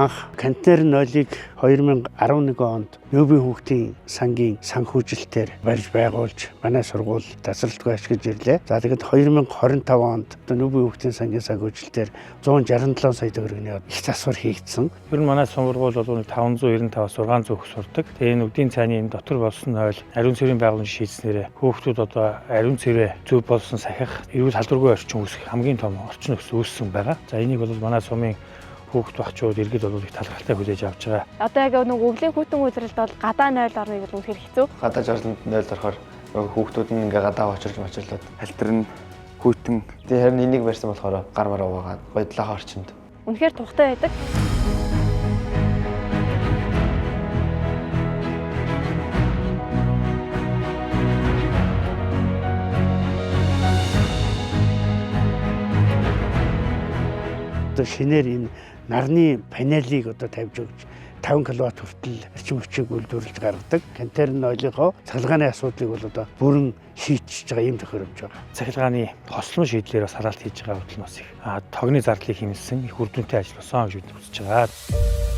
Анх контейнер нойлыг 2011 онд Нөөбийн хүүхдийн сангийн санхүүжилтээр барьж байгуулж манай сургууль тасралтгүй ашиглаж ирлээ. За, тэгэхэд 2025 онд одоо Нөөбийн хүүхдийн сангийн санхүүжилтээр 167 сая төгрөгийн их засвар хийгдсэн. Ер нь манай сургууль бол 595-аас 600 хүүхд сурдаг. Тэгээ энэ үдийн цайны энэ дотор болсон хойл ариун цэврийн байгууламж шийдснээрээ хүүхдүүд одоо ариун цэврээ зөв болсон сахих, эрүүл халдваргүй орчин үүсгэх хамгийн том орчин нөхцөл үүссэн байгаа. За, энийг бол манай сумын хүүхд багчууд, иргэд бол их талархалтай хүлээж авч байгаа. Одоо яг нэг өвлийн хүйтэн улиралд бол гадаа 0 орно гэж үнэхээр хэцүү. Гадаа жарланд 0 орохоор хүүхдүүд нь ингээ гадаа очирч мочрлоод Халтар нь хүйтэн. Тэгээ харин энийг барьсан болохоор гар мар угаагаад гоёдлохоо орчинд. Үнэхээр тухтай байдаг. Одоо шинээр энэ нарны панелыг одоо тавьж өгч 5 кВт хүртэл эрчим хүчийг үйлдвэрлэж гаргадаг. Контейнер нойлынхоо цахилгааны асуудлыг бол одоо бүрэн шийдчихэж байгаа ийм тохиромж байгаа. Цахилгааны хослон шийдлээр бас хараалт хийж байгаа хөдөл нь бас их тогны зардлыг хэмнэсэн их үр дүнтэй ажил болсон гэж бид үзэж байгаа.